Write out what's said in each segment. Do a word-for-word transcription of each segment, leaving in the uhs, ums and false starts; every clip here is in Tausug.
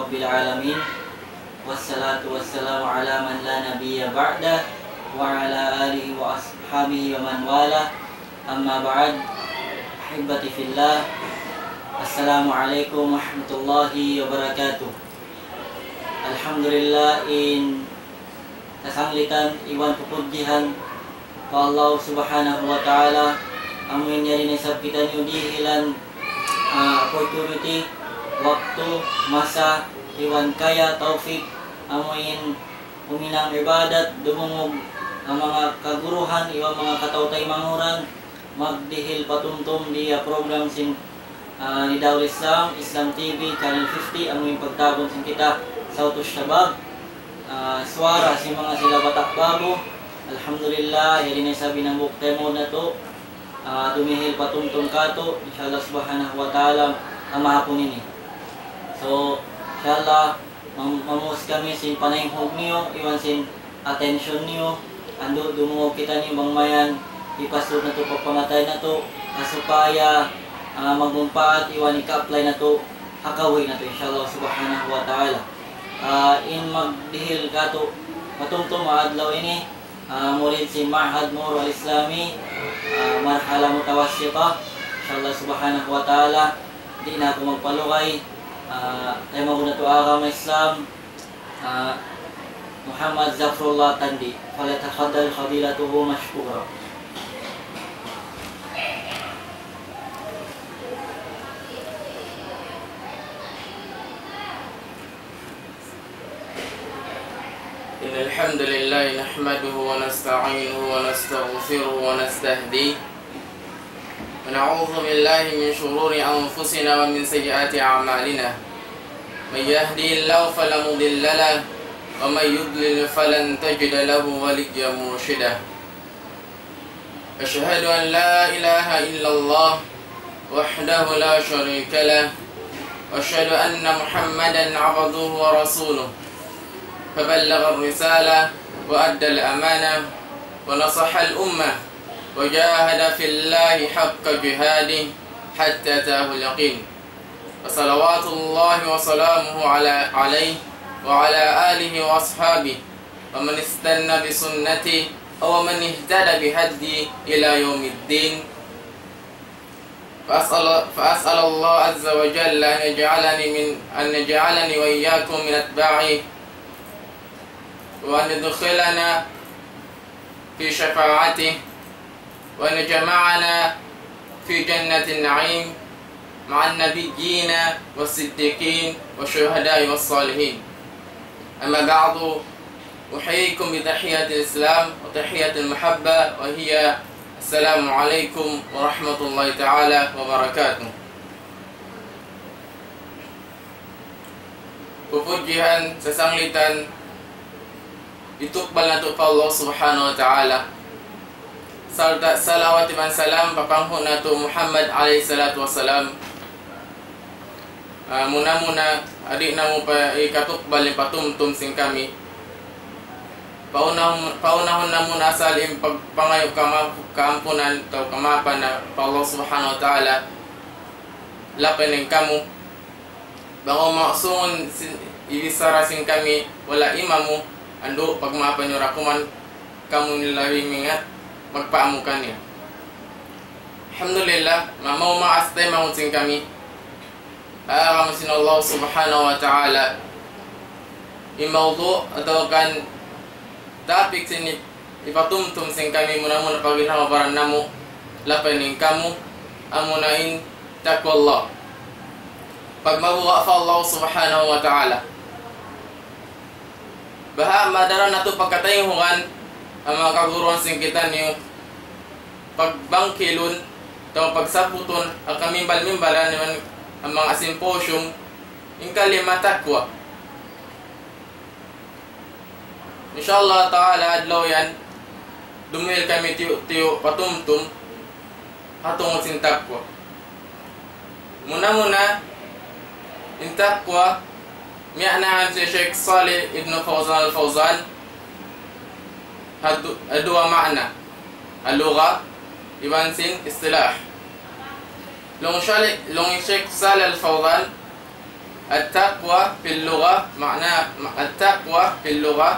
رب العالمين، والصلاة والسلام على من لا نبي بعده، وعلى آله وأصحابه ومن والاه. أما بعد، أحبتي في الله، السلام عليكم ورحمة الله وبركاته. Alhamdulillah, in kasanglitan iban pupudjihan pa Allah Subhanahu wa Ta'ala, amu in yari na isab kitaniyu dihilan, ah, opportunity, waktu, masa, iban kaya, tawfik, amu in huminang ibadat, dumungug ha manga kaguruhan, iban manga kataw-taymanghuran, magdihil patumtum di ha program sin, ah, Nidaul Islam, Islam T V, Channel fifty, amu in pagtawagun sin kita, Sawtus Shabab, ah, suwara sin manga sila bata' ba'gu. Alhamdulillah, yari na isab in hambuuk taymanghud natu', ah, dumihil patumtum kātu', insha Allah Subhanahu wa Ta'ala, ha mahapun ini. So, insha Allah, mam-, mamuhus kami sin panayinghug niyu, iban sin attention niyu, andu' dumungug kitaniyu bang mayan, hipasud natu' pa pangatayan natu', ha supaya, ah, magmumpaat, iban ika-apply natu', ha kabuhi' natu', insha Allah Subhanahu wa Ta'ala. Ah, in magdihil kātu', patumtum ha adlaw ini, ah, murid sin Ma'had Muru Al-Islami, ah, marhala mutawassita, insha Allah Subhanahu wa Ta'ala, di' na aku magpalugay, ah, taymanghud natu' ha agama Islam, ah, Muhammad Zafrullah Tandi. فليتفضل فضيلته مشكورا. إن الحمد لله نحمده ونستعينه ونستغفره ونستهديه، ونعوذ بالله من شرور أنفسنا ومن سيئات أعمالنا. من يهده الله فلا مضل له، ومن يضلل فلن تجد له وليا مرشدا. أشهد أن لا إله إلا الله وحده لا شريك له، وأشهد أن محمدا عبده ورسوله، فبلغ الرسالة وأدى الأمانة ونصح الأمة وجاهد في الله حق جهاده حتى أتاه اليقين. فصلوات الله وسلامه على، عليه وعلى آله وأصحابه ومن استن بسنته أو من اهتدى بهديه إلى يوم الدين. فأسأل، فأسأل الله عز وجل أن يجعلني من، أن يجعلني وإياكم من أتباعه، وأن يدخلنا في شفاعته، وأن يجمعنا في جنة النعيم مع النبيين والصديقين والشهداء والصالحين. أما بعد، أحييكم بتحية الإسلام وتحية المحبة، وهي السلام عليكم ورحمة الله تعالى وبركاته. Pupudjihan, sasanglitan, itukbal natu' pa Allah Subhanahu wa Ta'ala. Sarta' salawat iban salam pa panghu' natu' Muhammad alayhi salatu wassalam. Ah, muna-muna, di' namu' pa ikatukbal in patumtum sin kami. Paunahun, paunahun namu' asal in pagpangayu' kama-, kaampunan atawa kamaapan pa Allah Subhanahu wa Ta'ala. Lapay na in kamu. Bang awn masumun sin, ibichara sin kami, wala' imamu, andu', pagmaapan niyu ra kuman, kamu in labi maingat, magpaamu kaniya. Alhamdulillah, ma-, maas taymanghud sin kami. Ah, kamu sin Allah Subhanahu wa Ta'ala. In mawdu' atawa kan topic sin ipatumtum sin kami muna-muna pa ginhawa-baran namu', lapay na in kamu, amuna in taqwallah. Pagmabuga' pa Allah Subhanahu wa Ta'ala. Baha' madaran natu' pagkataymanghud, in manga kaguruhan sin kitaniyu, pagbangkilun, atawa pagsabutun, ha kamimbal-mimbalan, in manga symposium, in kalima taqwa. Insha Allah Ta'ala, adlaw yan, dumihil kami tiyu'-tiyu' patumtum, ha tungud sin taqwa. Muna-muna, in taqwa, miya'nahan hi Sheikh Salih ibn Fawzan al-Fawzan, ha du-, ha duwa ma'na, ha lugha, iban sin istilah. Laung Salih, laung Sheikh Salih al-Fawzan, التقوى في اللغة معنى، التقوى في اللغة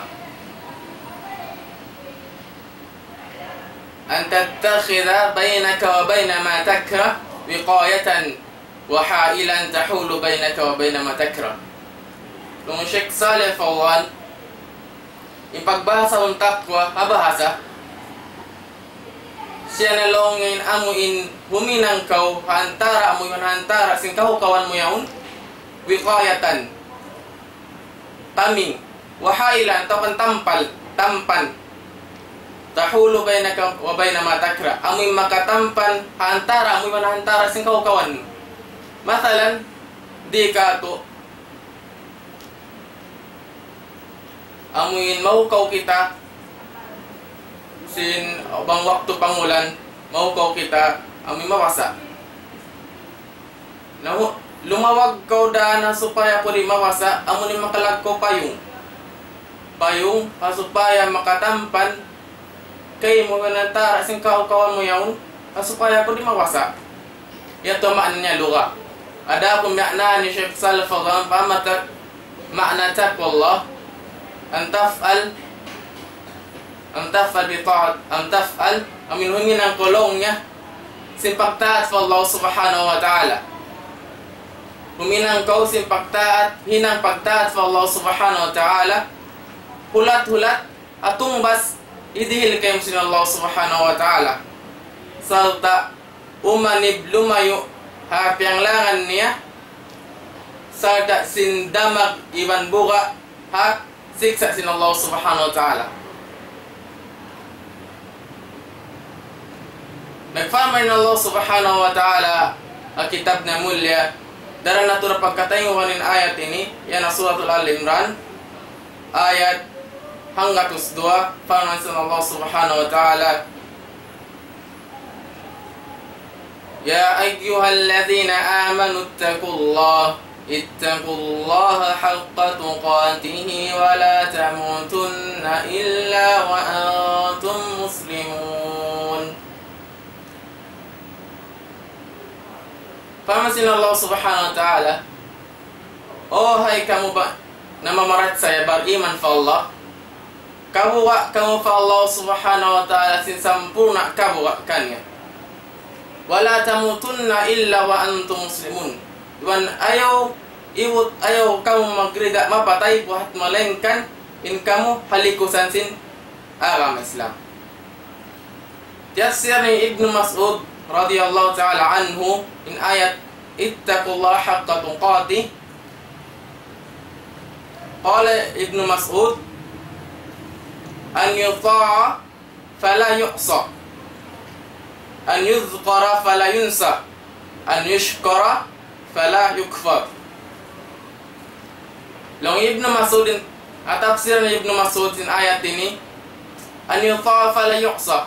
أن تتخذ بينك وبين ما تكره وقاية وحائلا تحول بينك وبين ما تكره. Laung Sheikh Saleh Fawzan, in pagbahasa sin taqwa, ha bahasa, siya na laung in amu in huminang kaw ha antara' mu iban ha antara' sin kahukawan mu yaun, wiqayatan, taming, wa hailan, atawa kan tampan, tampan. Tahulu baynaka wa bayna ma takra. Amu in makatampan ha antara' mu iban ha antara' sin kahukawan mu. Masalan, di' katu', amu in mahukaw kita, sin bang waktu pangulan, mahukaw kita, amu in mabasa'. Na hu-, lumawag kaw daan ha supaya kaw di' mabasa', amu in makalag kaw payung. Payung, ha supaya makatampan kaymu iban ha antara' sin kahukawan mu yaun, ha supaya kaw di' mabasa'. Yadtu maana niya lugha. Adapun maana ni Sheikh Saleh Fawzan, فأما التق-، معنى تقوى الله أن تفعل، أن تفعل بطاعة، أن تفعل، amu in huminang kaw laung niya sin pagtaat pa Allah Subhanahu wa Ta'ala. Huminang kaw sin pagtaat, hinang pagtaat pa Allah Subhanahu wa Ta'ala. Hulat-hulat, atungbas, idihil kaymu sin Allah Subhanahu wa Ta'ala. Sarta' umanib lumayu' ha piyanglangan niya, sarta' sin damag iban buga' ha siksa' sin Allah Subhanahu wa Ta'ala. Nagparman in Allah Subhanahu wa Ta'ala ha kitab niya mulliya, daran natu' da pagkataymaun in ayat ini, yan ha Suratul Ali Imran, ayat hanggatus duwa, parman sin Allah Subhanahu wa Ta'ala, يا أيها الذين آمنوا اتقوا الله، اتقوا الله حق تقاته ولا تموتن إلا وأنتم مسلمون. Parman sin Allah Subhanahu wa Ta'ala, "O hay kamu ba, namamaratsaya, bariman pa Allah, kabuga' kamu pa Allah Subhanahu wa Ta'ala sin sampurna' kabuga' kaniya. ولا تموتن إلا وأنتم مسلمون. Iban ayaw, iwut, ayaw kamu magrida mapatay buhat malaingkan in kamu ha likusan sin agama Islam." Tiyapsir ni Ibnu Mas'ud radiyallahu ta'ala anhu in ayat, "اتقوا الله حق تقاته." قال ابن مسعود: أن يطاع فلا يعصى، أن يذكر فلا ينسى، أن يشكر فلا يكفر. Laung Ibnu Mas'ud in, ha tafsir ni Ibnu Mas'ud sin ayat ini, أن يطاع فلا يعصى.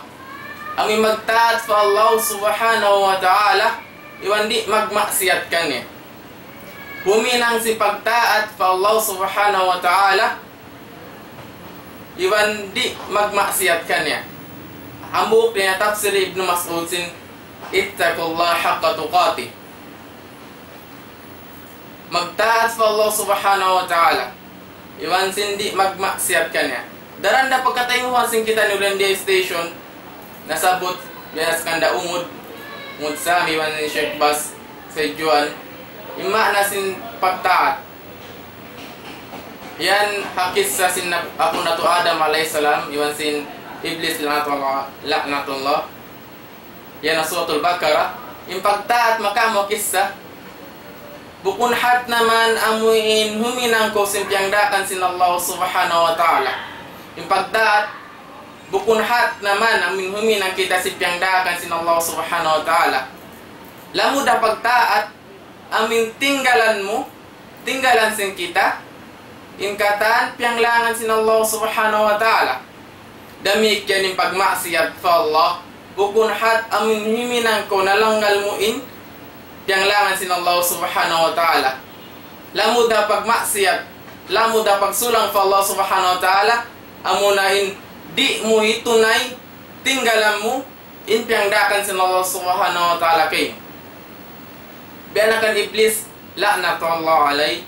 Amu in magtaat pa Allah Subhanahu wa Ta'ala, iban di' magmaksiyat kaniya. Huminang sin pagtaat pa Allah Subhanahu wa Ta'ala, iban di' magmaksiyat kaniya. Hambuuk niya tafsir Ibnu Mas'ud sin, اتقوا الله حق تقاته. Magtaat pa Allah Subhanahu wa Ta'ala, iban sin di' magmaksiyat kaniya. Daran da pagkataymaun sin kitaniyu dayn di ha station, nasabbut biya' na sin kanda Ungud, Ungud Sami iban sin Sheikh Bas, Sayyid Juan, in maana sin pagtaat. Yan ha kissa sin nab-, apu' natu' Adam alayhis salam, iban sin Iblis la'natullah, la'natullah. Yan ha Suratul Baqarah. In pagtaat makamu ha kissa, bukun hat na man amu in huminang kaw sin piyangdaakan sin Allah Subhanahu wa Ta'ala. In pagtaat, bukun hat na man amu in huminang kita sin piyangdaakan sin Allah Subhanahu wa Ta'ala. Lamud da pagtaat, amu in tinggalan mu, tinggalan sin kita, in katan piyanglangan sin Allah Subhanahu wa Ta'ala. Damikkiyan in pagmaksiyat pa Allah, bukun hat amu in huminang kaw nalanggal mu in piyanglangan sin Allah Subhanahu wa Ta'ala. Lamud da pagmaksiyat, lamud da pagsulang pa Allah Subhanahu wa Ta'ala, amuna in di' mu hitunay, tinggalan mu, in piyangdaakan sin Allah Subhanahu wa Ta'ala kaymu. Biya' na kan Iblis, la'natullah alayh,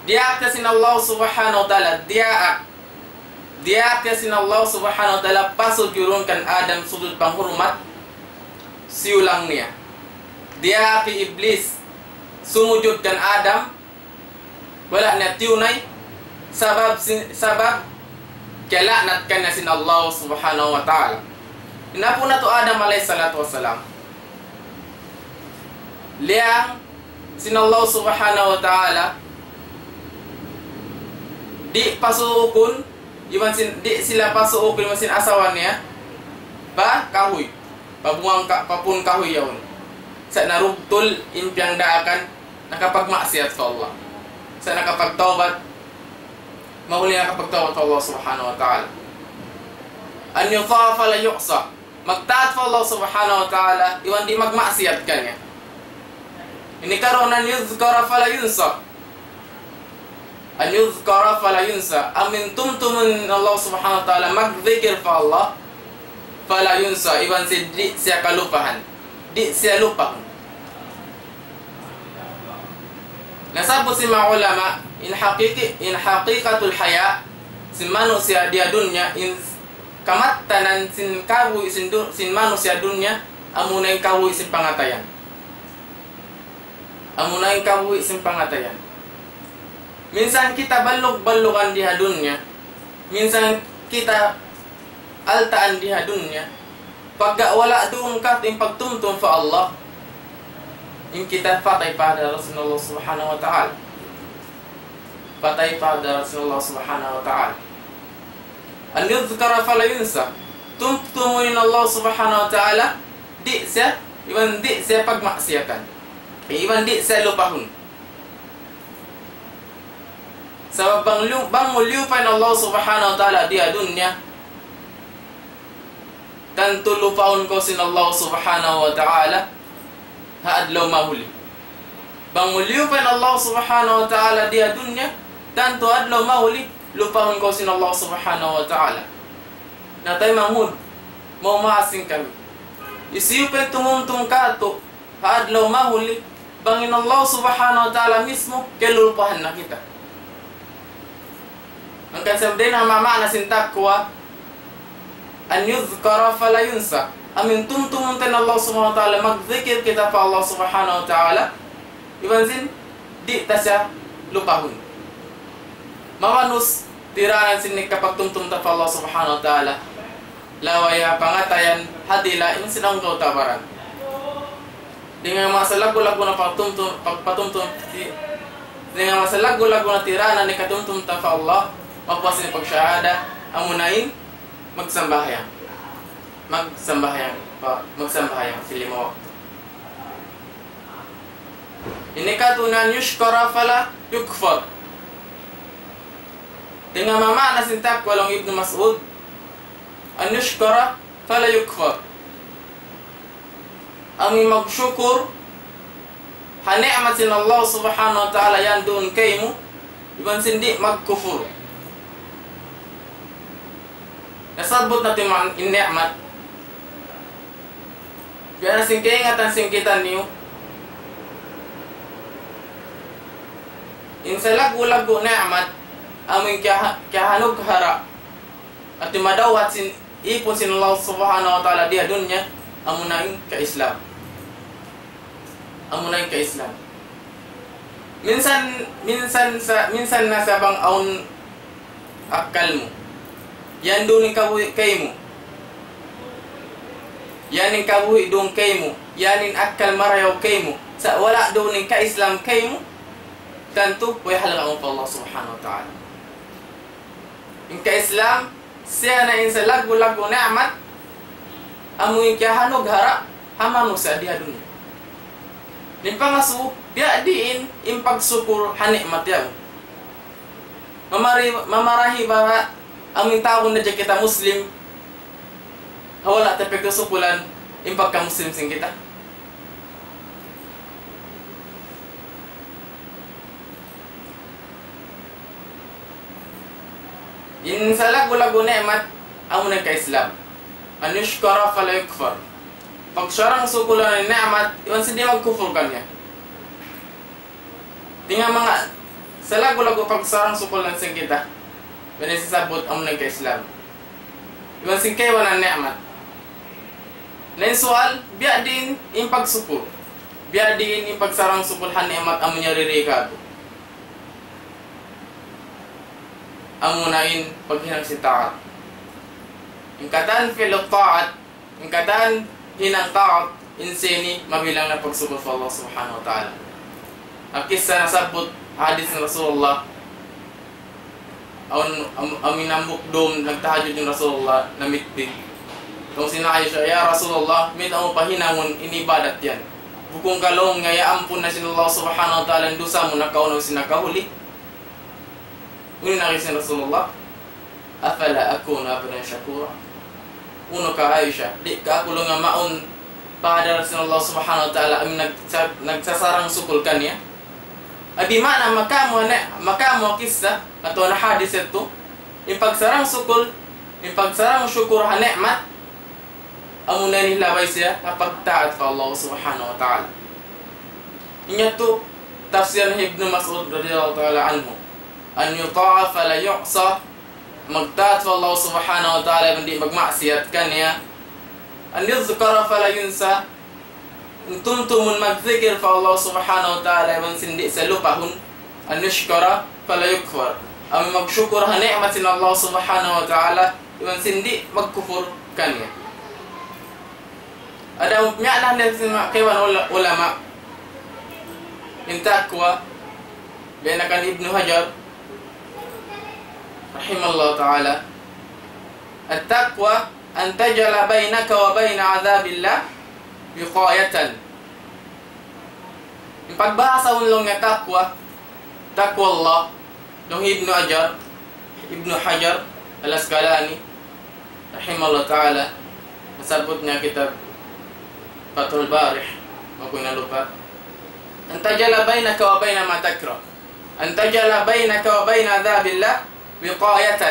Diyaak na sin Allah Subhanahu wa Ta'ala, diyaak. Diyaak na sin Allah Subhanahu wa Ta'ala pasujudun kan Adam sujud panghurmat, siyulang niya. Diyaak hi Iblis, sumujud kan Adam, wala' niya tiyunay, sabab sin, sabab kiyala'nat kaniya sin Allah Subhanahu wa Ta'ala. In apu' natu' Adam alayhi salatu wassalam, liyang sin Allah Subhanahu wa Ta'ala, di' pasuukun, iban sin, di' sila pasuukun iban sin asawa niya pa kahuy, pa buwang ka-, pa puun kahuy yaun. Sa' narugtul in piyangdaakan, nakapagmaksiyat pa Allah. Sa' nakapagtawbat, mahuli nakapagtawbat pa Allah Subhanahu wa Ta'ala. أن يطاع فلا يعصى. Magtaat pa Allah Subhanahu wa Ta'ala, iban di' magmaksiyat kaniya. Ini karuun أن يذكر فلا ينسى. أن يذكر فلا ينسى. Amu in tumtumun Allah Subhanahu wa Ta'ala, magdikir pa Allah, فلا ينسى, iban sin di' siya kalupahan. Di' siya lupahun. Nasabbut sin manga ulama, in haqiqi-, in haqiqatul haya, sin manusiya' di ha dunya, in kamattanan sin kabuhi' sin du-, sin manusiya' dunya, amuna in kabuhi' sin pangatayan. Amuna in kabuhi' sin pangatayan. Minsan kita ballug-ballugan di ha dunya, minsan kita altaan di ha dunya, pagka wala' duun ka in pagtumtum pa Allah, in kita patay pa hadarat sin Allah Subhanahu wa Ta'ala. Patay pa hadarat sin Allah Subhanahu wa Ta'ala. أن يذكر فلا ينسى. Tumtumun in Allah Subhanahu wa Ta'ala, di' siya, iban di' siya pagmaksiyatan. Iban di' siya lupahun. Sabab bang liyu-, bang mu liyupa in Allah Subhanahu wa Ta'ala di ha dunya, tantu lupahun kaw sin Allah Subhanahu wa Ta'ala ha adlaw mahuli. Bang mu liyupa in Allah Subhanahu wa Ta'ala di ha dunya, tantu adlaw mahuli, lupahun kaw sin Allah Subhanahu wa Ta'ala. Na taymanghud, maas sin kami. Hisiyu pa in tumumtum kātu' ha adlaw mahuli, bang in Allah Subhanahu wa Ta'ala mismu, kiyalulupahan na kita. Hangkan sa dayn ha manga maana sin taqwa, أن يذكر فلا ينسى. Amu in tumtumun ta in Allah Subhanahu wa Ta'ala, magdikir kita pa Allah Subhanahu wa Ta'ala, iban sin di' ta siya lupahun. Mawanus tiranan sin hikapagtumtum ta pa Allah Subhanahu wa Ta'ala. Lawa ya pangatayan, ha dila, iban sin anggaw ta baran. Dayn ha manga salaggu'-laggu' na patumtum, pag-, patumtum, di-, dayn ha manga salaggu'-laggu' na tiranan hikatumtum ta pa Allah, mapuas sin pagshahada, amuna in magsambahayang. Magsambahayang, pa-, magsambahayang sin lima waktu. Ini katu' أن يشكر فلا يكفر. Dayn ha manga maana sin taqwa laung Ibnu Mas'ud, أن يشكر فلا يكفر. Amu in magsukur ha ni'mat sin Allah Subhanahu wa Ta'ala yan duun kaymu, iban sin di' magkufur. Nasabbut natu' in ni'mat. Biya' na sin kaingatan sin kitaniyu. In salaggu'-laggu' ni'mat, amu in kiyaha-, kiyahanughara'. Hati madawhat sin, ipun sin Allah Subhanahu wa Ta'ala di ha dunya, amuna in ka-Islam. Amuna in ka-Islam. Minsan, minsan sa, minsan na sa bang awn akkal mu. Yan duun in kabuhi' kaymu. Yan in kabuhi' duun kaymu. Yan in akkal marayaw kaymu. Sa' wala' duun in ka-Islam kaymu. Tantu, way halga' mu pa Allah Subhanahu wa Ta'ala. In ka-Islam, siya na in salaggu'-laggu' ni'mat, amu in kiyahanughara' ha manusiya' di ha dunya. In pangasubu, biya' diin in pagsukur ha ni'mat yan. Mamari-, mamarahi ba, amu in tau na kita Muslim, ha wala' ta pagkasukulan, in pagka-Muslim sin kita. In salaggu'-laggu' ni'mat, amuna in ka-Islam. أن يشكر فلا يكفر. Pagsarang-sukulan in ni'mat, iban sin di' magkufur kaniya. Dayn ha manga, Sa' lagu-lagu pagsarang-sukul na sin kita, biya' na sin sabbut amu na in ka-Islam. Iban sin kaibanan ni'mat. Na in sual, biya' diin in pagsukul. Biya' diin in pagsarang-sukul ha ni'mat amu niya diri kātu'. Amu na in paghinang sin taat. In katan fi'lu taat, in katan hinang taat, in sini mabilang na pagsukul pa Allah Subhanahu wa Ta'ala. Akissa nasabbut hadis ni Rasulullah, awn, am-, amu in hambuuk dum nagtahajjud in Rasulullah, namitti. Laung sin Aisha, "Ya Rasulullah, mayta' mu pahinangun in ibadat yan? Bukun ka laung niya iyaampun na sin Allah Subhanahu wa Ta'ala in dusa mu nakauna iban sin nakahuli?" Unu in agi sin Rasulullah? "أفلا أكون عبدا شكورا؟" Unu ka Aisha, di' ka aku laung niya mawn pa hadarat sin Allah Subhanahu wa Ta'ala amu in nagsa-, nagsasarang-sukul kaniya? Di' maana makamu ha ni-, makamu ha kissa, atawa ha hadis yadtu, in pagsarang-sukul, in pagsarang-sukul ha ni'mat, amu na in hilabay siya ha pagtaat pa Allah Subhanahu wa Ta'ala. In yadtu, tafsir hi Ibnu Mas'ud radiyallahu ta'ala anhu, أن يطاع فلا يعصى, magtaat pa Allah Subhanahu wa Ta'ala iban di' magmaksiyat kaniya. أن يذكر فلا ينسى, tumtumun magzikir pa Allah Subhanahu wa Ta'ala iban sin di' siya lupahun. أن يشكر فلا يكفر, amu in magsukur ha ni'mat sin Allah Subhanahu wa Ta'ala iban sin di' magkupur kaniya. Adapun miya'na dayn sin manga kaibanan ula-, ulama, in taqwa, biya' na kan Ibnu Hajar, rahimahullah ta'ala, التقوى أن تجعل بينك وبين عذاب الله وقاية. In pagbahasahun laung niya taqwa, taqwa Allah, laung Ibnu Hajar, Ibnu Hajar Al-Asqalani, rahimahullah ta'ala, nasabbut niya kitab Fathul Bari, bang aku di' nalupa. أن تجعل بينك وبين ما تكره. أن تجعل بينك وبين عذاب الله وقاية.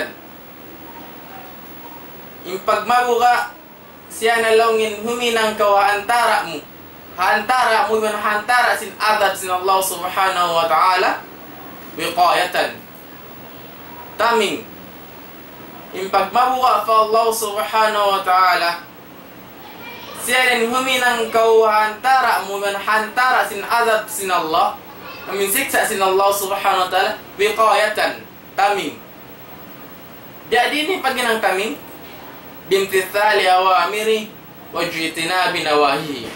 In pagmabuga' siya na laung in huminang kaw ha antara' mu, ha antara' mu iban ha antara' sin adab sin Allah Subhanahu wa Ta'ala, وقاية. Taming. In pagmabuga' pa Allah Subhanahu wa Ta'ala, siya in huminang kaw ha antara' mu iban ha antara' sin adab sin Allah, amu in siksa' sin Allah Subhanahu wa Ta'ala, وقاية. Taming. Jadi ini paghinang taming, بامتثال أوامره واجتناب نواهيه.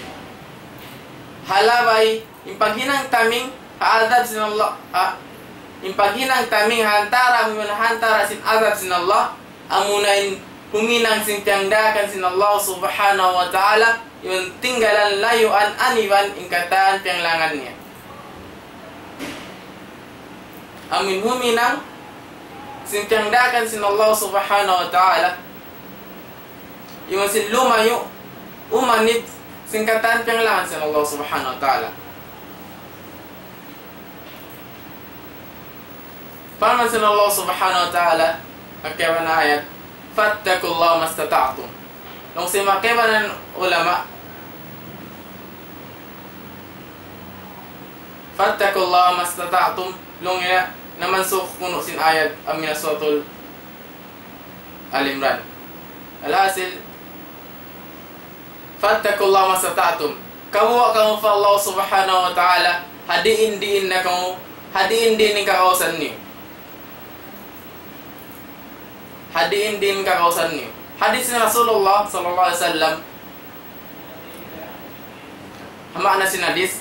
Ha labay, in paghinang taming ha adab sin Allah, ha, in paghinang taming ha antara' mu iban ha antara' sin adab sin Allah, amu na in huminang sin piyangdaakan sin Allah Subhanahu wa Ta'ala, iban tinggalan layuan aniban in katan piyanglangan niya. Amu in huminang sin piyangdaakan sin Allah Subhanahu wa Ta'ala, iban sin lumayu', umanib sin katan piyanglangan sin Allah Subhanahu wa Ta'ala. Parman sin Allah Subhanahu wa Ta'ala, ha kaibanan ayat, فاتقوا الله ما استطعتم. Laung sin manga kaibanan ulama, فاتقوا الله ما استطعتم, laung niya, namansukh kunu' sin ayat amu in Suratul Ali Imran. Alhasil, فاتقوا الله ما استطعتم. Kabuga' kamu pa Allah Subhanahu wa Ta'ala, ha diin-diin na kamu, ha diin-diin in kakawasa niyu. Ha diin-diin in kakawasa niyu. Hadis sin Rasulullah sallallahu alayhi wasallam, ha maana sin hadis,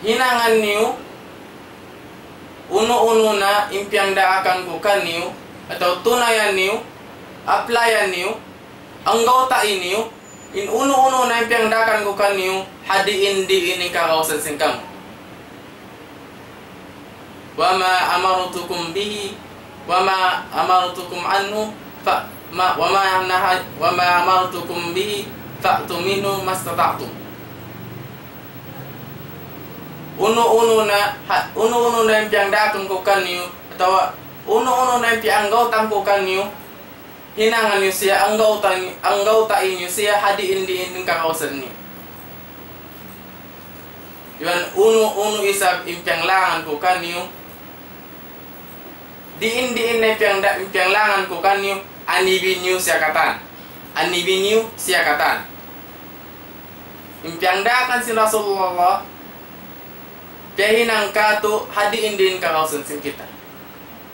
hinangan niyu, unu-unu na in piyangdaakan ku kaniyu, atawa tunayan niyu, applyan niyu, anggawtai niyu, in unu-unu na in piyangdaakan ku kaniyu, ha diin-diin in kakawasa sin kamu. وما أمرتكم به، وما أمرتكم عنه، ف-، ما، وما نهى-، وما أمرتكم به، فأتوا منه ما استطعتم. Unu-unu na, ha-, unu-unu na in piyangdaakan ku kaniyu, atawa unu-unu na in piyanggawtaan ku kaniyu, hinangan niyu siya, anggawta-, anggawtai niyu siya, ha diin-diin in kakawasa niyu. Iban unu-unu isab in piyanglangan ku kaniyu, diin-diin na in piyangda-, in piyanglangan ku kaniyu, anibin niyu siya katan. Anibin niyu siya katan. In piyangdaakan sin Rasulullah, piyahinang katu' ha diin-diin kagausan sin kita.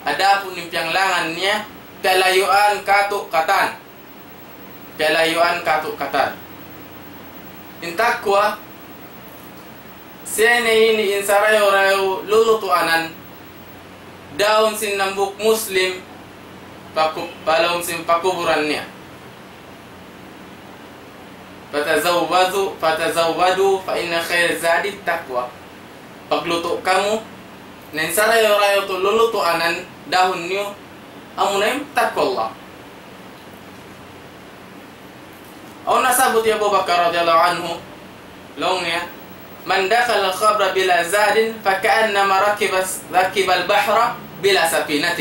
Adapun in piyanglangan niya, piyalayuan katu' katan. Piyalayuan katu' katan. In taqwa, siya na ini in sarayaw-rayaw lulutuanan, daun sin hambuuk Muslim, paku-, pa lawm sin pakuburan niya. فتزودوا، فتزودوا، فإن خير الزاد التقوى. Paglutu' kamu, na in sarayaw-rayaw tuud lulutuanan, dahun niyu, amuna in taqwallah. Awn nasabbut hi Abu Bakar radiyallahu anhu, laung niya, من دخل القبر بلا زاد فكأنما ركب، ركب البحر بلا سفينة.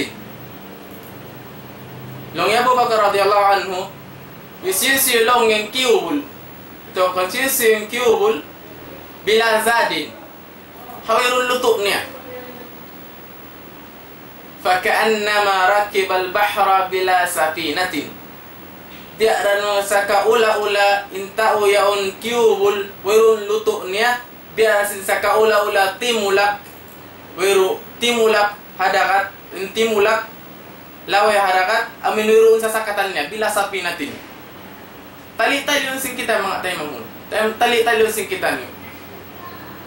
Laung hi Abu Bakar radiyallahu anhu, hisiyu-siyu laung in kiyubul, atawa kan hisiyu-siyu in kiyubul, بلا زاد, ha wayruun lutu' niya. فكأنما ركب البحر بلا سفينة. Biya' da na sakaula-ula in tau yaun kiyubul, wayruun lutu' niya, biya' da sin sakaula-ula timulak, wayru timulak ha dagat, in timulak, laway ha dagat, amu in wayruun sasakatan niya, بلا سفينة. Tali-taliun sin kita manga taymanghud. Tay-, tali-taliun sin kitaniyu.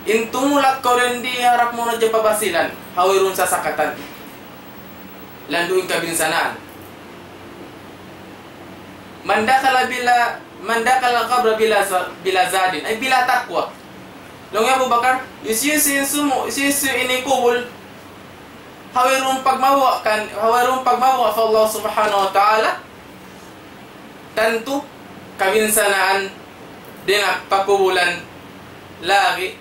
In tumulak kaw dayn di harap mu na dyan pa Basilan, ha wayruun sasakatan. Landu' in kabinsanaan. من دخل بلا، من دخل القبر بلا ز-، بلا زاد، أي بلا تقوى. Laung hi Abu Bakar, hisiyu-siyu in sumu', hisiyu-siyu in hikubul, ha wayruun pagmabuga' kan, ha wayruun pagmabuga' pa Allah Subhanahu wa Ta'ala, tantu kabinsanaan dayn ha pakubulan lagi'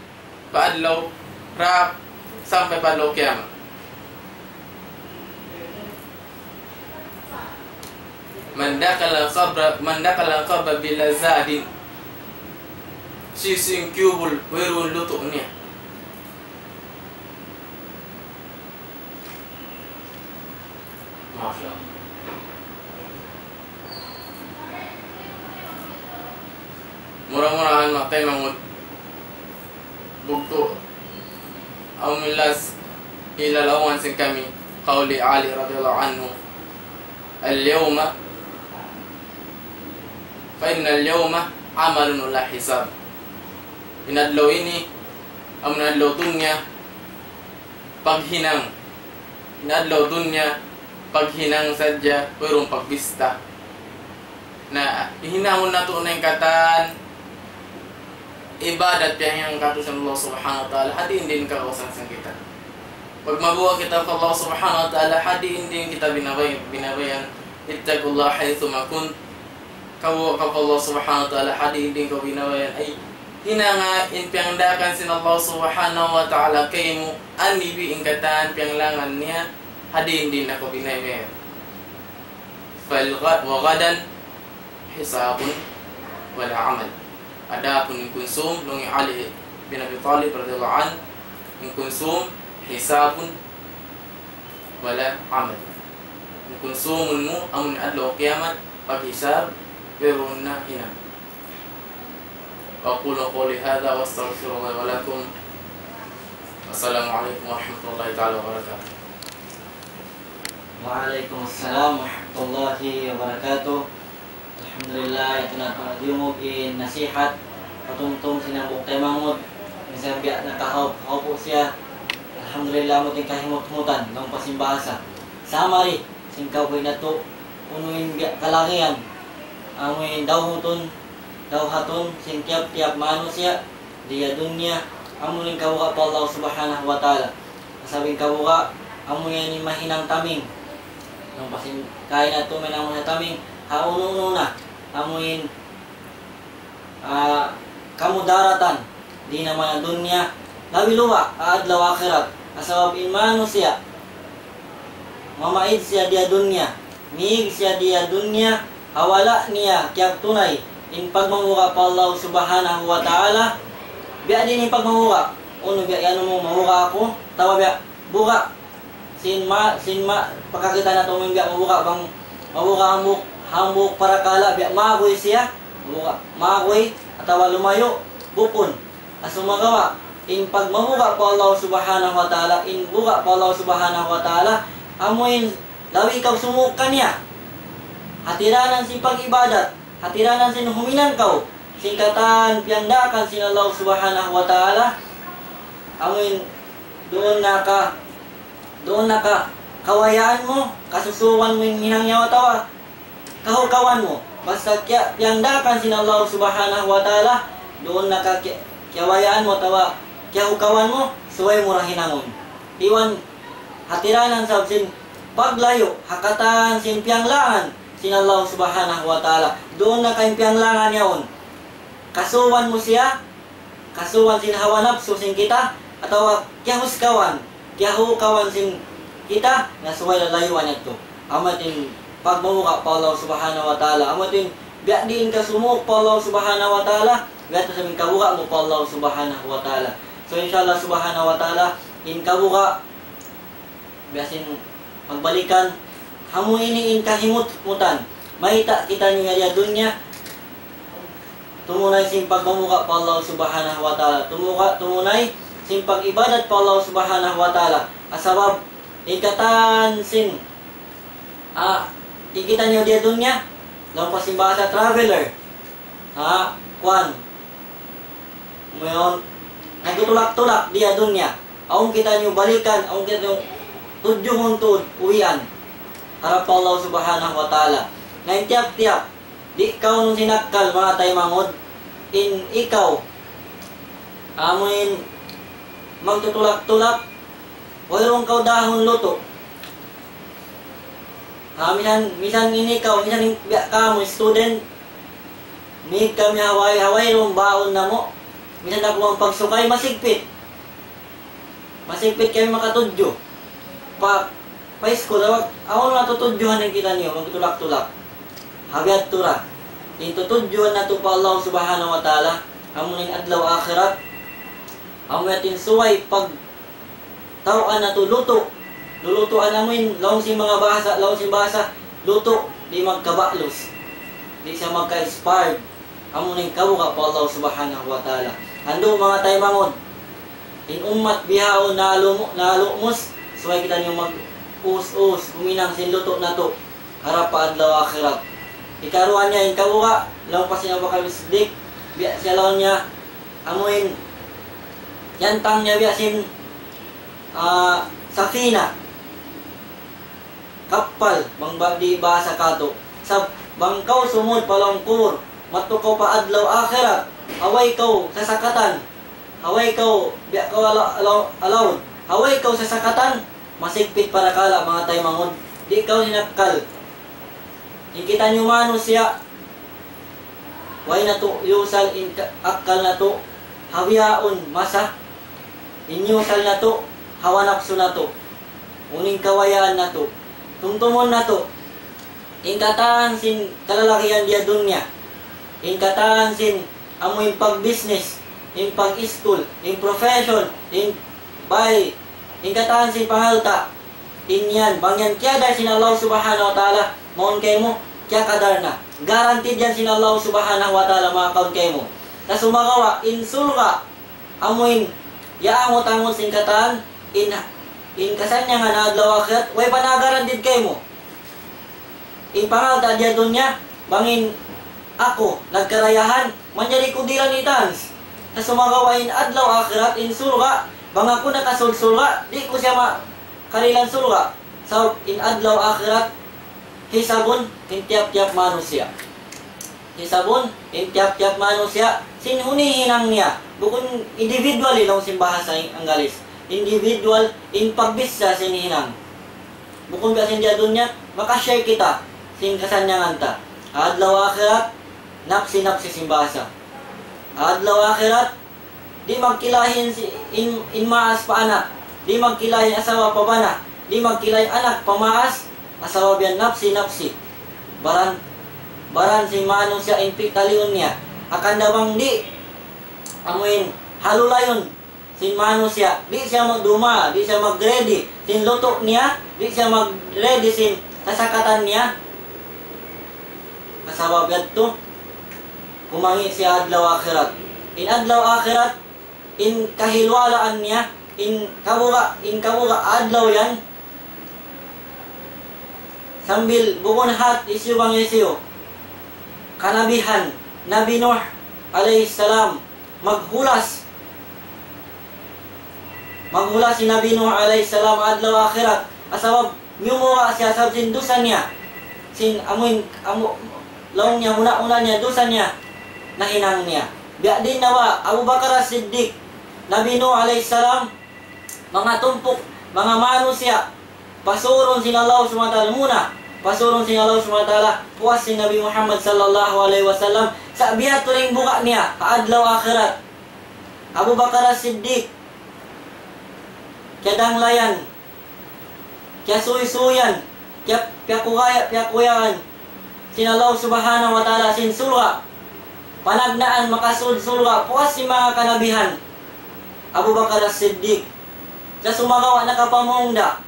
pa adlaw, ra-, sampay pa adlaw kiyamat. من دخل القبر، من دخل القبر بلا زاد. Hisiyu-siyu in kiyubul, wayruun lutu' niya. Masha Allah. Mura-murahan manga taymanghud, bugtu' awn milas hilalaungan sin kami, قول علي رضي الله عنه: اليوم، فإن اليوم عمل ولا حساب. In adlaw ini, amun adlaw dunya, paghinang. In adlaw dunya, paghinang sadja, wayruun pagbista. Na, hinangun natu' na in katan ibadat piyahinang katu' sin Allah Subhanahu wa Ta'ala, ha diin-diin kagausan sin kita. Pagmabuga' kita pa Allah Subhanahu wa Ta'ala, ha diin-diin kita binabay-, binabayan. اتقوا الله حيثما كنتم. Kabuga' kaw pa Allah Subhanahu wa Ta'ala, ha diin-diin kaw binabayan. Ay, hinanga in piyangdaakan sin Allah Subhanahu wa Ta'ala kaymu, anibi in katan piyanglangan niya, ha diin-diin na kaw binabayan. فالغ-، وغدا حساب ولا عمل. Adapun in kunsum, laung hi Ali bin Abi Talib radiyallahu anhu, in kunsum, حساب ولا عمل. In kunsumun mu, amun adlaw kiyamat, paghisab, wayruun na hinang. أقول قولي هذا وأستغفر الله ولكم. السلام عليكم ورحمة الله تعالى وبركاته. وعليكم السلام ورحمة الله وبركاته. Alhamdulillah, yadtu na tuud in nasihat, patumtum sin hambuuk taymanghud, minsan biya' nakahawp-hawpu siya. Alhamdulillah, amu in kahimut-himutan, laung pa sin bahasa. Summary, sin kabuhi' natu', unu in biya' kalagihan, amu in dawhatun, dawhatun, sin tiyap-tiyap manusiya', di ha dunya, amu in kabuga' pa Allah Subhanahu wa Ta'ala. Sabab in kabuga', amu yan in mahinang taming. Laung pa sin kaina tuud mahinang taming, ha unu-unu na, amu in, ah, kamudaratan, di' na man ha dunya, labi luba', ha adlaw akhirat. Sabab in manusiya', mamaid siya di ha dunya, mīg siya di ha dunya, ha wala' niya kiyagtunay in pagmabuga' pa Allah Subhanahu wa Ta'ala, biya' diin in pagmabuga'. Unu biya' yan mu mabuga' aku, atawa biya' buga'. Sin ma, sin ma, pakakita' natu' mu biya' mabuga' bang, mabuga' hambuuk, hambuuk parakala' biya' maguy siya, mabuga', maguy, atawa lumayu', bukun. Sumagawa', in pagmabuga' pa Allah Subhanahu wa Ta'ala, in buga' pa Allah Subhanahu wa Ta'ala, amu in labi kaw sumuuk kaniya. Hatiranan sin pag-ibadat, hatiranan sin huminang kaw sin katan piyandaakan sin Allah Subhanahu wa Ta'ala, amu in duun na ka, duun na ka, kawayaan mu, kasusuwan mu in hinang niya atawa kahukawan mu. Basta kiya, piyandaakan sin Allah Subhanahu wa Ta'ala, duun na ka kiya, kiyawayaan mu atawa kiyahukawan mu, subay mu ra hinangun. Iban hatiranan sab sin paglayu' ha katan sin piyanglangan sin Allah Subhanahu wa Ta'ala. Duun na ka in piyanglangan yaun. Kasuwan mu siya, kasuwan sin hawa napsu sin kita, atawa kiyahuskawan, kiyahukawan sin kita, na subay lalayuan yadtu. Amu in pagmabuga' pa Allah Subhanahu wa Ta'ala. Amu in biya' diin ka sumuuk pa Allah Subhanahu wa Ta'ala, biya' tu sa in kabuga' mu pa Allah Subhanahu wa Ta'ala. So, insha Allah Subhanahu wa Ta'ala, in kabuga', biya' sin pagbalikan, amu ini in kahimut-mutan. Mayta' kitaniyu yari ha dunya, tumunay sin pagmabuga' pa Allah Subhanahu wa Ta'ala. Tumuga-, tumunay sin pag-ibadat pa Allah Subhanahu wa Ta'ala. Sabab, in katan sin, ah, in kitaniyu di ha dunya, laung pa sin bahasa traveler. Ha, kuwan. Ngayon, nagtutulak-tulak di ha dunya. Awn kitaniyu balikan, awn kitaniyu tudjuhun tuud uwian. Harap pa Allah Subhanahu wa Ta'ala. Na in tiyap-tiyap, di' kaw nu sinakkal, manga taymanghud, in ikaw, amu in magtutulak-tulak, wayruun kaw dahun lutu'. Ha, misan, misan in ikaw, misan in biya' kamu, student, mīg kami ha way, ha wayruun baun namu'. Misan aku bang pagsukay, masigpit. Masigpit kami makatudju. Pa, pa school, awa, awn na tutudjuhan in kitaniyu, magtulak-tulak. Ha biya' tu ra. In tutudjuhan natu' pa Allah Subhanahu wa Ta'ala, amu in adlaw akhirat, amu in subay pag taw'an natu' lutu'. Lulutuan namu' in, laung sin manga bahasa, laung sin bahasa, lutu', di' magkabalus. Di' siya magka-expired. Amu in kabuga' pa Allah Subhanahu wa Ta'ala. Andu' manga taymanghud, in ummat bihaun nalumu-, nalumus, subay kitaniyu mag-us-us, huminang sin lutu' natu'. Harap pa adlaw akhirat. Hikaruwa niya in kabuga', laung pa sin Abu Bakar Siddiq, biya' siya laung niya, amu in, yantang niya biya' sin, ah, safina, kappal, bang ba-, di' bahasa katu'. Sa' bang kaw sumud pa lawm kubul, madtu kaw pa adlaw akhirat, ha way kaw sasakatan, ha way kaw, biya' kaw ala-, ala-, alaun, ha way kaw sasakatan, masigpit parakala' manga taymanghud, di' kaw sinakkal. In kitaniyu manusiya', way natu' iyusal in ka-, akkal natu', ha bihaun masa, in iyusal natu', hawa napsu natu', unu in kabayaan natu', tumtumun natu', in katan sin kalalagihan di ha dunya, in katan sin amu in pag-business, in pag-school, in profession, in bay, in katan sin pangalta', in yan, bang yan kiyadar sin Allah Subhanahu wa Ta'ala, mawn kaymu, kiyakadar na. Guaranteed yan sin Allah Subhanahu wa Ta'ala, makawn kaymu. Na sumagawa', in surga', amu in, yaangut-angut sin katan, in, in kasannyangan adlaw akhirat, way pa na guaranteed kaymu. In pangalta' di ha dunya, bang in aku nagkarayahan, manjari ku dihilan itans. Na sumagawa' in adlaw akhirat, in surga', bang aku nakasud surga', di' ku siya ma-, kadihilan surga'. Sabab in adlaw akhirat, hisabun in tiyap-tiyap manusiya'. Hisabun in tiyap-tiyap manusiya', sin unu in hinang niya. Bukun individually laung sin bahasa Anggalis. Individual in pagbissa sin hinang. Bukun biya' sin di ha dunya, maka-share kita sin kasannyangan ta. Adlaw akhirat, napsi-napsi sin bahasa. Adlaw akhirat, di' magkilahin si-, in, in maas pa anak, di' magkilahin asawa pa bana, di' magkilahin anak pa maas, asawa biya' napsi-napsi. Baran, baran sin manusiya' in pagtaliun niya. Hangkan da bang di', amu in, halulayun. sin manusiya', di' siya magduma, di' siya mag-ready sin lutu' niya, di' siya mag-ready sin kasakatan niya. Sabab yadtu, kumangi' siya adlaw akhirat. In adlaw akhirat, in kahiluwalaan niya, in kabuga', in kabuga' adlaw yan, sambil bukun hat hisiyu bang hisiyu. Kanabihan, Nabi Nuh alayhi salam, maghulas. Maghulas hi Nabi Nuh alayhi salam adlaw akhirat. Sabab miyumuwa' siya sabab sin dusa niya. Sin amuin, amu, laung niya huna-huna niya dusa niya nahinang niya. Biya' diin na ba Abu Bakar As-Siddiq, Nabi Nuh alayhi salam, manga tumpuk, manga manusiya', pasurun sin Allah Subhanahu wa Ta'ala muna, pasurun sin Allah Subhanahu wa Ta'ala, puas sin Nabi Muhammad sallallahu alayhi wasallam, sa' biya' tuud in buga' niya ha adlaw akhirat. Abu Bakar As-Siddiq, kiyadanglayan, kiyasuysuyan, kiya-, piyakugaya-, piyakuyaan sin Allah Subhanahu wa Ta'ala sin surga'. Panagnaan makasud surga', puas sin manga kanabihan. Abu Bakar As-Siddiq. Sa' sumagawa' nakapamung da.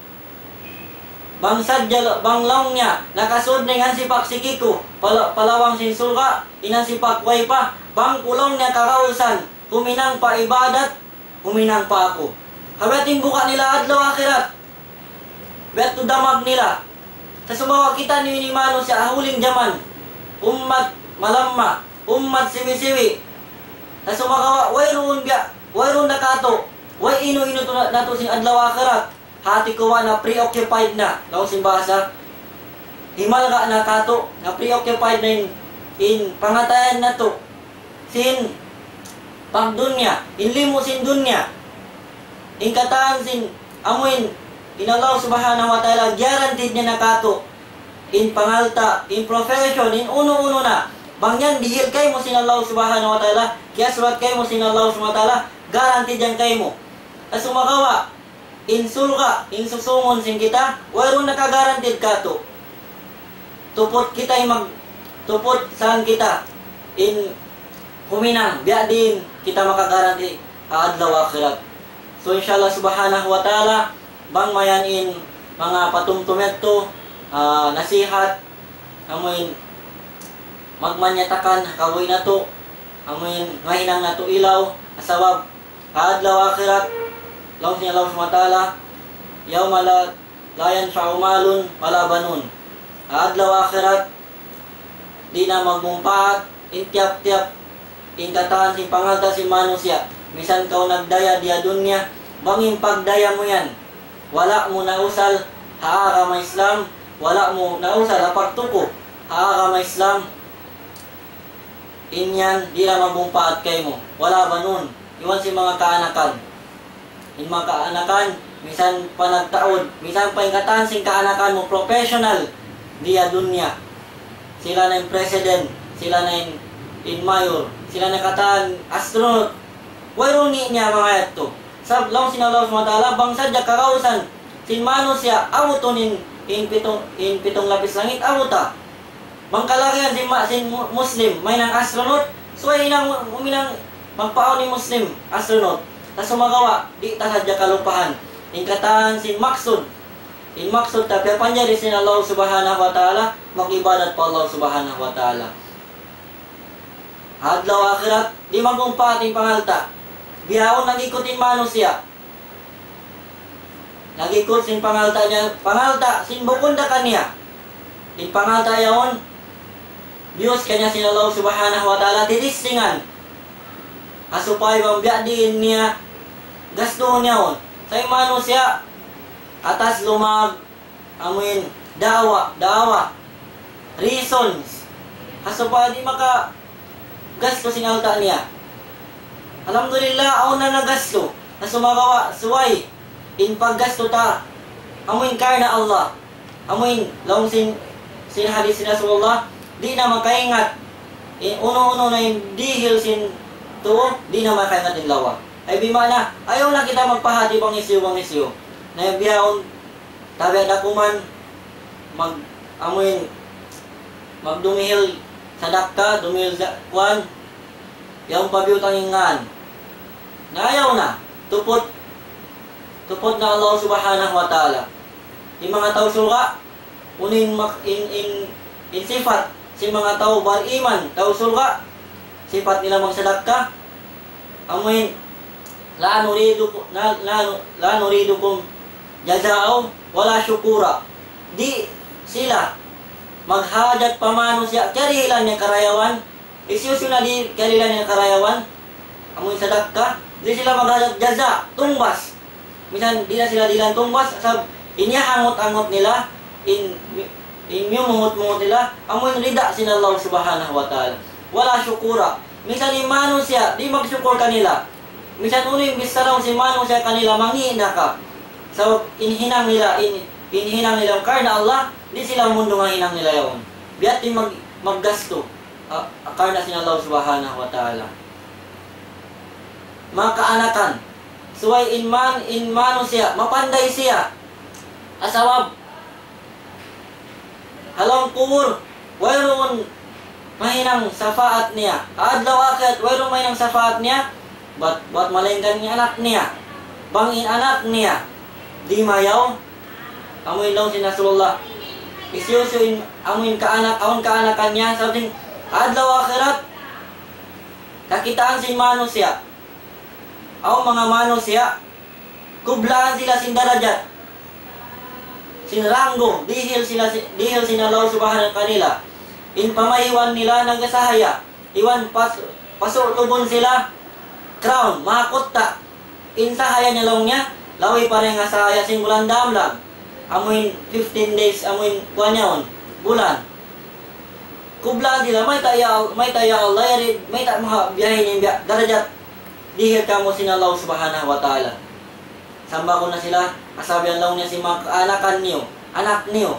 Bang sadja la-, bang laung niya, nakasud na in hansipak siki ku, pala-, palawang sin surga', in hansipak way pa, bang ku laung niya kagausan, huminang pa ibadat, huminang pa aku. Hawiyat in buga' nila adlaw akhirat. Biya' tu damag nila. Sa' sumagawa' kita ini manusiya' ha huling jaman. Ummat malamma, ummat siwi-siwi. Sa' sumagawa', wayruun biya', wayruun na katu'. Way inu-inu tu na, natu' sin adlaw akhirat. Hati ku ba na preoccupied na, laung sin bahasa. Himalga' na katu', na preoccupied na in, in pangatayan natu'. Sin pagdunya, in limu sin dunya. In katan sin amuin, in Allah Subhanahu wa Ta'ala, guaranteed niya na katu'. In pangalta', in profession, in unu-unu na. Bang yan, dihil kaymu sin Allah Subhanahu wa Ta'ala, kiyasulat kaymu sin Allah Subhanahu wa Ta'ala, guaranteed yan kaymu. Sa' sumagawa', in surga', in susungun sin kita, wayruun naka-guaranteed katu'. Tuput kita in mag-, tuput saan kita in huminang, biya' diin kita maka-guarantee ha adlaw akhirat. So, insha Allah Subhanahu wa Ta'ala, bang mayan in manga patumtum yadtu, ah, nasihat, amuin magmanyatakan ha kabuhi' natu', amuin mahinang natu' ilaw, sabab ha adlaw akhirat, laung sin Allah Subhanahu wa Ta'ala, يوم لا، لا ينفع مال ولا بنون. Ha adlaw akhirat, di' na magmumpaat in tiyap-tiyap in katan sin pangalta' sin manusiya'. Misan kaw nagdaya di ha dunya, bang in pagdaya mu yan, wala' mu nausal ha agama Islam, wala' mu nausal ha pagtuku ha agama Islam, in yan di' na magmumpaat kaymu. ولا بنون. Iban sin manga kaanakan. In manga kaanakan, misan pa nagtaud, misan pa in katan sin kaanakan mu professional di ha dunya. Sila na in president, sila na in, in mayor, sila na katan astronaut. Wayruun niya manga yadtu. Sabab laung sin Allah Subhanahu wa Ta'ala, bang sadja kagausan sin manusiya', abutun in, in pitung, in pitung lapis langit, abuta. Bang kalagihan sin ma-, sin mu-, Muslim, mahinang astronaut, subay hinang mu-, huminang magpaawn in Muslim, astronaut. Sa' sumagawa', di' ta sadja kalupahan in katan sin maksud. In maksud ta, piyapanjari sin Allah Subhanahu wa Ta'ala, mag-ibadat pa Allah Subhanahu wa Ta'ala. Ha adlaw akhirat, di' magmumpaat in pangalta'. Bihaun nag-ikut in manusiya'. Nag-ikut sin pangalta' niya, pangalta' sin bukun da kaniya. In pangalta' yaun, biyus kaniya sin Allah Subhanahu wa Ta'ala, titistingan. Ha supaya bang biya' diin niya, gastuhun yaun. Sa' in manusiya', atas lumag, amuin, da'wa, da'wa, reasons. Ha supaya di' makagastu sin alta' niya. Alhamdulillah, awn na nagastu. Sa' sumagawa', subay in paggastu ta, amuin karna' Allah. Amuin, laung sin, sin hadith sin Rasulullah, di' na makaingat in unu-unu na in dihil sin tuu, di' na makaingat in lawa. Ay, bima'na, ayaw na kita magpahati bang hisiyu, bang hisiyu. Na bihaun, tabi' da kuman, mag-, amuin, magdumihil sadakka, dumihil sa-, kuwan, yaun pa biyutang in ngan. Na ayaw na. tuput, tuput na Allah Subhanahu wa Ta'ala. In manga tau surga', unu in, mak- in, in, in sifat sin manga tau bariman, tau surga', sifat nila magsadakka, amuin, لا نريدكم، لا، لا، لا نريدكم جزاء ولا شكورا. Di' sila maghajat pa manusiya' kiyarihilan niya karayawan, hisiyu-siyu na di' kiyarihilan niya karayawan, amuin sadakka, di' sila maghajat jaza, tungbas. Minsan, di' na sila dihilan tungbas, sabab in iyahangut-hangut nila, in, in miyumungut-mungut nila, amuin rida sin Allah Subhanahu wa Ta'ala. ولا شكورا. Minsan in manusiya', di' magsukur kanila. Minsan unu in bichara sin manusiya' kanila, mangi' na ka. Sabab in hinang nila, in, in hinang nila karna' Allah, di' sila humundung ha hinang nila yaun. Biya' diin mag-, maggastu, ah, karna' sin Allah Subhanahu wa Ta'ala. Manga kaanakan, subay in man-, in manusiya', mapanday siya. Sabab, ha lawm kubul, wayruun mahinang sapaat niya. Ha adlaw akhirat, wayruun mahinang sapaat niya. Bat, bat malaingkan in anak niya. Bang in anak niya, di' mayaw, amuin laung sin Rasulullah, hisiyu-siyu in, amuin kaanak, awn kaanakan niya, sabab sin adlaw akhirat, kakitaan sin manusiya'. Awn manga manusiya', kublaan sila sin darajat, sin ranggo, dihil sila si-, dihil sin Allah Subhanahu wa Ta'ala kanila. In pamahiwan nila nagsahaya, iban pas-, pasulubun sila crown, mahakutta. In sahaya niya laung niya, labi pa dayn ha sahaya sin bulan damlag. Amuin fifteen days, amuin kuwan yaun, bulan. Kublaan sila, mayta' ya Al-, mayta' ya Allah, yari, mayta' maha-, biya' ini in biya', darajat dihil kamu sin Allah Subhanahu wa Ta'ala. Sambagun na sila, asabihan laung niya sin manga kaanakan niyu, anak niyu.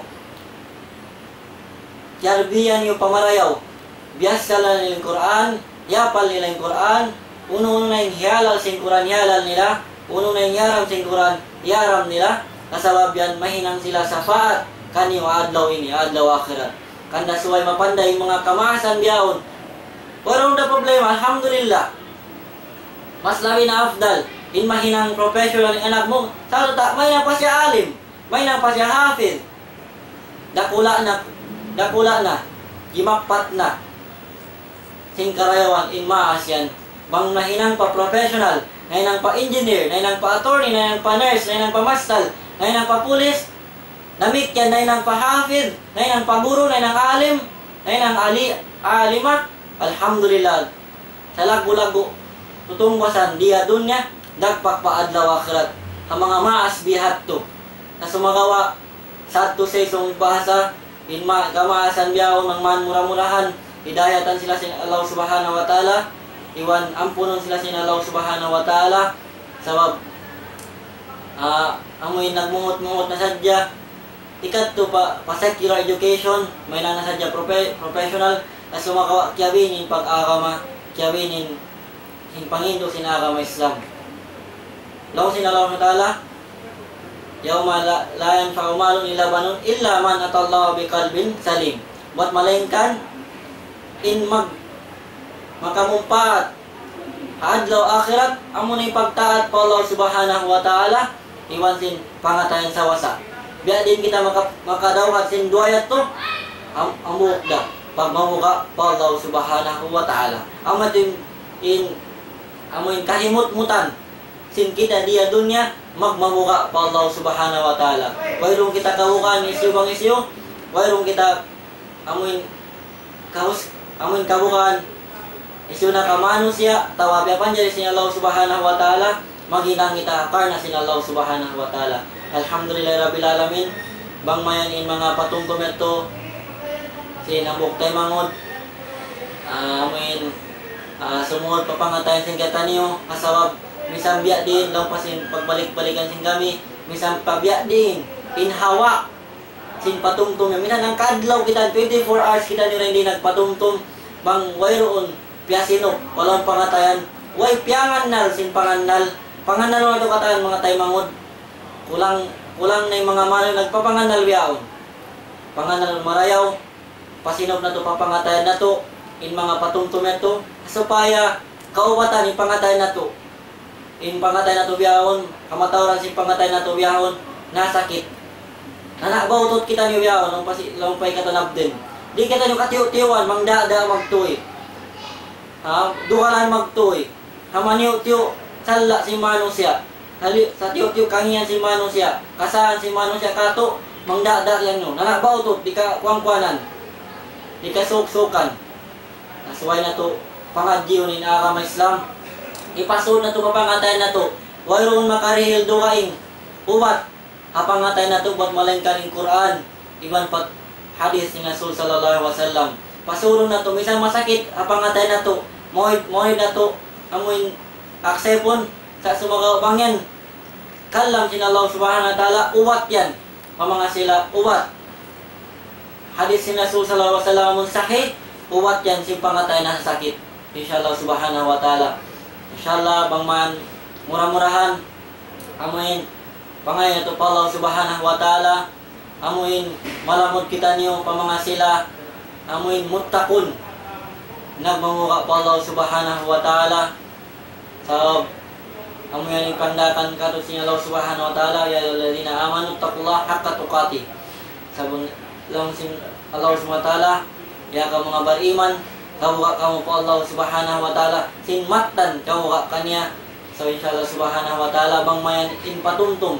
Tiyarbiya niyu pa marayaw. Biyassa nila in Qur'an, iyapal nila in Qur'an, unu-unu na in hiyalal sin Qur'an, hiyalal nila, unu-unu na in hiyaram sin Qur'an, hiyaram nila, sabab yan mahinang sila sapaat kaniyu adlaw ini, adlaw akhirat. Hangkan subay mapanday in manga kamaasan bihaun. Wayruun da problema, alhamdulillah. Mas labi na afdal in mahinang professional in anak mu, sarta' mahinang pa siya alim, mahinang pa siya hafiz. Dakula' na, dakula' na, jimappat na sin karayawan in maas yan. Bang nahinang pa professional, nahinang pa engineer, nahinang pa attorney, nahinang pa nurse, nahinang pa mastal, nahinang pa pulis, damikkiyan nahinang pa hafiz, nahinang pa guru, nahinang alim, nahinang ali-, alima, alhamdulillah. Salaggu'-laggu' tutungbasan di ha dunya, dagpak pa adlaw akhirat. Ha manga maas bihadtu. Na sumagawa', sadtu sa isab bahasa, in ma-, kamaasan bihaun, bang man mura-murahan, hidayatan sila sin Allah Subhanahu wa Ta'ala, iban ampunun sila sin Allah Subhanahu wa Ta'ala, sabab, ah, amuin nagmungut-mungut na sadja, ikadtu pa, pa secular education, mahinang na sadja profe-, professional, na sumagawa' kiyabin in pag-agama, kiyabin in, in panghindu' sin agama Islam. Laung sin Allah Ta'ala, يوم لا، لا ينفع مال ولا بنون إلا من أتى الله بقلب سليم. Bat malaingkan, in mag-, makamumpaat ha adlaw akhirat, amuna in pagtaat pa Allah Subhanahu wa Ta'ala, iban sin pangatayan sawasa. Biya' diin kita maka-, makadawhat sin duwa yadtu, am-, hambuuk da, pagmabuga' pa Allah Subhanahu wa Ta'ala. Amu in, in, amu in kahimut-mutan sin kita di ha dunya, magmabuga' pa Allah Subhanahu wa Ta'ala. Wayruun kita kabugaan hisiyu bang hisiyu, wayruun kita amuin kahus-, amuin kabugaan, hisiyu na ka manusiya', atawa biya' pa in jari sin Allah Subhanahu wa Ta'ala, maghinang kita karna' sin Allah Subhanahu wa Ta'ala. Alhamdulillahi Rabbil Alamin, bang mayan in manga patumtum yadtu, sin hambuuk taymanghud, ah, amuin, ah, sumūd pa pangatayan sin kitaniyu, ha sabab, minsan biya' diin, laung pa sin pagbalik-balikan sin kami, minsan pa biya' diin, in hawa, sin patumtum yan. Minsan hangka adlaw kita, twenty-four hours kita nila di' nagpatumtum. Bang wayruun piyasinup, wala' pangatayan, way piyangannal sin pangannal. Pangannal natu' katan manga taymanghud. Kulang, kulang na in manga manu nagpapangannal bihaun. Pangannal marayaw, pasinup natu', papangatayan natu', in manga patumtum yadtu, supaya kaubatan in pangatayan natu'. In pangatayan natu' bihaun, kamatauran sin pangatayan natu' bihaun, nasakit. Nana' bautut kitaniyu bihaun, laung pa si, laung pa in katan abdin. Di' kitaniyu katiyu'-tiyuan, mangdada magtuy. Ha, dugalan magtuy. Ha maniyu'-tiyu' salla' sin manusiya'. Sali-, satiyu'-tiyu' kangian sin manusiya'. Kasaan sin manusiya' katu', mangdada yan nu. Nana' bautut, di' ka kuwan-kuwanan. Di' ka suk-sukan. Na subay natu' pangadjiun in agama Islam. Ipasud natu' pa pangatayan natu'. Wayruun makarihil dugaing ubat ha pangatayan natu' bat malaingkan in Qur'an iban pa hadith sin Rasul sallallahu alayhi wasallam. Pasurun natu', misan masakit ha pangatayan natu', mawid, mawid natu', amuin aksepun, sa' sumagawa' bang yan kalam sin Allah Subhanahu wa Ta'ala, ubat yan pa manga sila, ubat. Hadith sin Rasul sallallahu alayhi wasallam amun sahih, ubat yan sin pangatayan nasasakit. Insha Allah Subhanahu wa Ta'ala. Insha Allah, bang man mura-murahan, amuin, pangay natu' pa Allah Subhanahu wa Ta'ala, amuin, malamud kitaniyu pa manga sila, amuin, muttaqun. Nagmamuga' pa Allah Subhanahu wa Ta'ala, sabab, amu yan in pandakan katu' sin Allah Subhanahu wa Ta'ala, يا أيها الذين آمنوا اتقوا الله حق تقاته. Sabab laung sin Allah Subhanahu wa Ta'ala, ya kamu manga bariman, kamuga' kamu pa Allah Subhanahu wa Ta'ala, sin mattan kamuga' kaniya. So, insha Allah Subhanahu wa Ta'ala, bang mayan in patumtum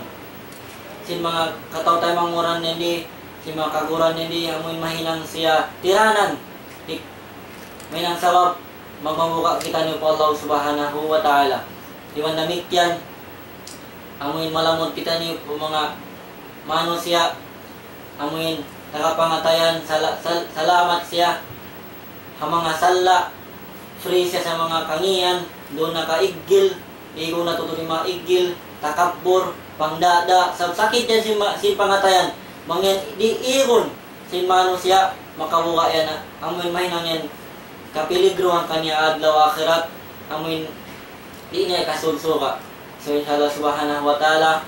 sin manga kataw-taymanghuran nindi, sin manga kaguruhan nindi, amuin mahinang siya tiranan, di-, mahinang sabab, magmamuga' kitaniyu pa Allah Subhanahu wa Ta'ala. Iban damikkiyan, amuin malamud kitaniyu pa manga manusiya', amuin nakapangatayan, sala-, sal-, salamat siya ha manga salla', free siya sa manga kangian, duun na ka iggil, igun na tuud in manga iggil, takabbur, pangdada, sabab sakit yan sin ma-, sin pangatayan. Bang yan di' igun sin manusiya', makabuga' yan na. Amuin mahinang yan kapiligruhan kaniya adlaw akhirat, amuin di' niya ikasulsuga. So, insha Allah Subhanahu wa Ta'ala,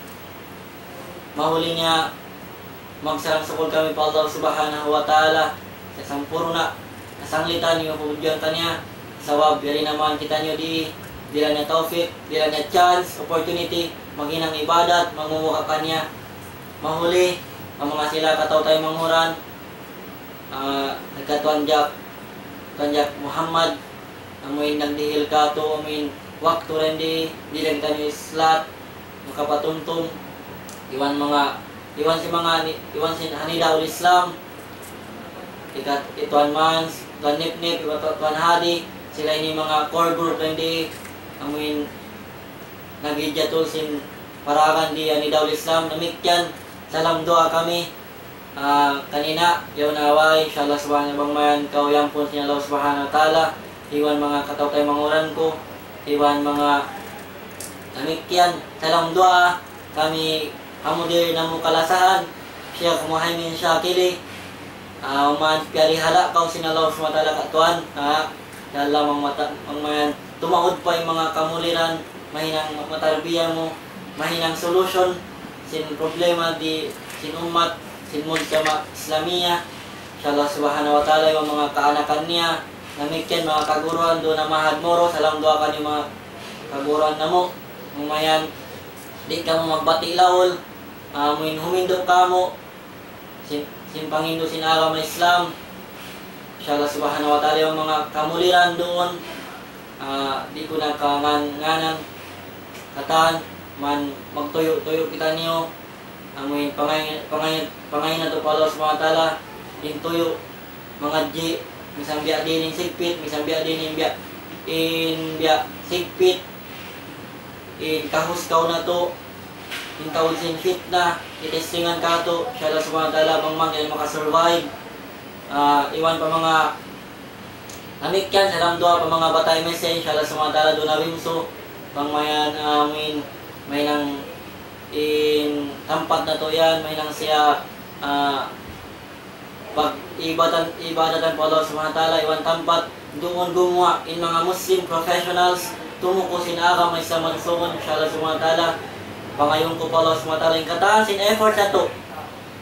mahuli niya, magsarang-sukul kami pa Allah Subhanahu wa Ta'ala, sa sampurna' kasanglitan in pagpudjian kaniya, sabab yari na man kitaniyu di, dihilan niya tawfik, dihilan niya chance, opportunity, maghinang ibadat, magmumuga' kaniya. Mahuli, in manga sila kataw-taymanghuran, ah, nagkatuan jak, tuan jak Muhammad, amuin nagdihil katu', amuin waktu rendi, dihilan kitaniyu slot, makapatumtum, iban manga, iban sin manga ni-, iban sin ha Nidaul Islam, ikat, i Tuan Mans, Tuan Nipnip, iban Tu-, Tuan Hadi, sila ini manga core group rendi, amuin nagijatu sin paragan di ha Nidaul Islam, damikkiyan, salam duwaa kami, ah, kanila, yaun away, insha Allah Subhanahu, bang mayan kaw iyampun sin Allah Subhanahu wa Ta'ala, iban manga kataw-taymanghuran ku, iban manga damikkiyan, salam duwaa, kami ha mudir namu' kalasahan, Sheikh Muhaymin Shakili, ah, uman piyarihala' kaw sin Allah Subhanahu wa Ta'ala katuan, ah, ya Allah, bang mata-, bang mayan, tumaud pa in manga kamuliran, mahinang matarbiya mu, mahinang solution sin problema di sin ummat, sin mujtama' Islamiyah. Insha Allah Subhanahu wa Ta'ala, iban manga kaanakan niya, damikkiyan manga kaguruhan, duun ha Mahad Moro, salam duwaa kaniyu manga kaguruhan namu', bang mayan, di' kamu magbati' laul, amuin humindu' kamu, sin, sin panghindu' sin agama Islam. Insha Allah Subhanahu wa Ta'ala, in manga kamuliran duun, ah, di' ku na kangan-nganan katan, man magtuyu'-tuyu' kitaniyu, amuin pangay-, pangay-, pangay natu' pa Allah Subhanahu wa Ta'ala, in tuyu', mangadji', misan biya' diin in sigpit, misan biya' diin in biya', in biya' sigpit, in kahuskaw natu', in taud sin fitna, kitestingan katu', insha Allah Subhanahu wa Ta'ala, bang man yan makasurvive. Ah, iban pa manga damikkiyan, salam duwaa pa manga bata' M S A, insha Allah Subhanahu wa Ta'ala, duun na rimsu, bang mayan, ah, amuin, mahinang in tampat natu' yan, mahinang siya, ah, pag-ibadatan, ibadatan pa Allah Subhanahu wa Ta'ala, iban tampat duun gumuwa' in manga Muslim professionals, tumuku sin agama Islam malsugun, insha Allah Subhanahu wa Ta'ala. Pangayuun ku pa Allah Subhanahu wa Ta'ala, in katan sin effort natu',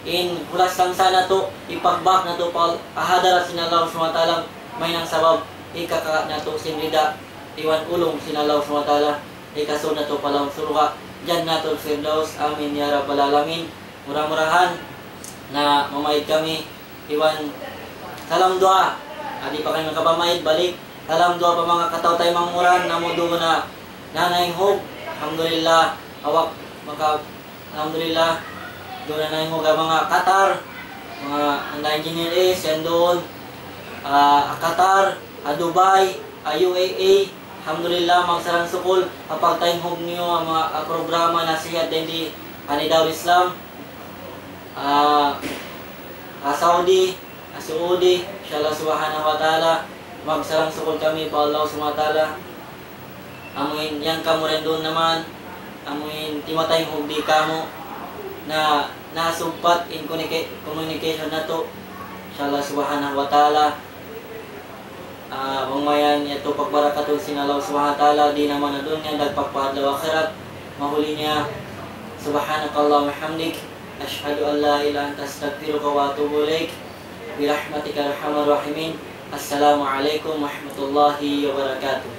in hulas tangsa natu', ipagbak natu' pa hadarat sin Allah Subhanahu wa Ta'ala, mahinang sabab, ikaka natu' sin rida, iban ulung sin Allah Subhanahu wa Ta'ala. hikasud natu' pa lawm surga', Jannatul Firdaus. Amin ya rabbal alamin. Mura-murahan na mamaid kami iban salam duwaa. Di' pa kami makapamaid balik. Salam duwaa pa manga kataw-taymanghuran, namu' duun na nanaynghug. Alhamdulillah, awak maka-, alhamdulillah, duun na nanaynghug ha manga Qatar, manga, manga engineer, eh, siyan duun, ah, ha Qatar, ha Dubai, ha U A E. Alhamdulillah, magsarang sukul ha pagtaynghug niyu ha manga, ah, programa nasihat dayn di ha Nidaul Islam, ah, ha Saudi, ha Saudi. Insha Allah subhanahu wa ta'ala, magsarang sukul kami pa Allah subhanahu wa ta'ala. Amuin yan kamu rin duun naman, amuin timataynghug di kamu na nasugpat in communica-, communication natu'. Insha Allah subhanahu wa ta'ala, ah, bang mayan yadtu pagbarakatun sin Allah subhanahu wa ta'ala, di' naman ha dunya, dagpak pa adlaw akhirat. Mahuli niya, سبحانك اللهم وبحمدك، أشهد أن لا إله إلا أنت، أستغفرك وأتوب إليك، برحمتك يا أرحم الراحمين. السلام عليكم ورحمة الله وبركاته.